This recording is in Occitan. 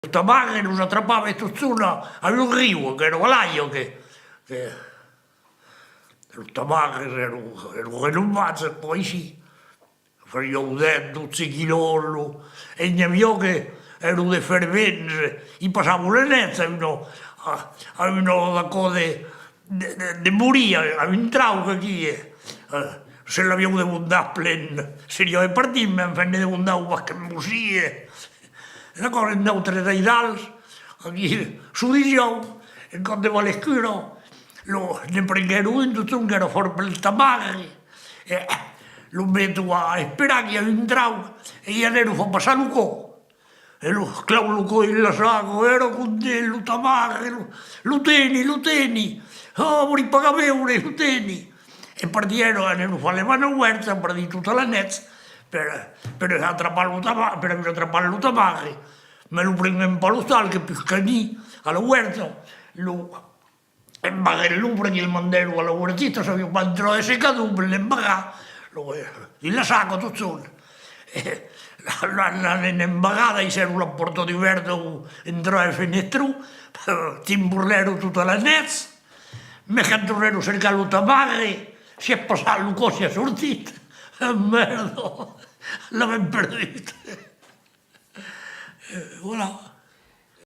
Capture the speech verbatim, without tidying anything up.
Los tamarres los atrapavan totjorn a, a un riu, qu'èra Balaias, que, que los tamarres èran, èran renombats per aicí. Fasián dètz, dotze quilòs, lo, e n'i aviá que èran de fervents, i passavan la nuèch a una, a, a una òra d'aquò de, de, de, de morir a, a un trauc aquí, eh. Eh, se l'avián demandat plen, seriá de partir, mès enfin ne demandavan pas qu'un bocin, eh. E d'acòrd, un autre d'Airals, aquí, çò disián, un còp de valescura, lo, ne prenguèron un, totjorn qu'èra fòrt pel tamarre, e lo meton a esperar qu'i a un trauc, e i anèron far passar lo còr. E lo clavan lo còr dins la saca, èra content, lo tamarre, lo, lo teni, lo teni. Oh, vòli pas cap beure, lo teni. E partiguèron, anèron far le mans obèrtas, per dire tota la nuèch, per, per atrapar lo tama-, per aver atrapat lo tamarre. Mès lo prenguèron pas a l'ostal, que pus canir a la uèrta, lo embarrèron, lo prenguèron, lo mandèron a la uertista, sabián pas un tròç de secador per l'embarrar, lo, eh, dins la saca totjorn. E la, la, l'an embarrat, daissèron la pòrta dubèrta o un tròç de fenestron, timborlèron tota la nuèch, mès quand tornèron cercar lo tamarre, s'i es passat, lo còr s'i es sortit. Mèrda, l'avèm perdut. Eh, voilà.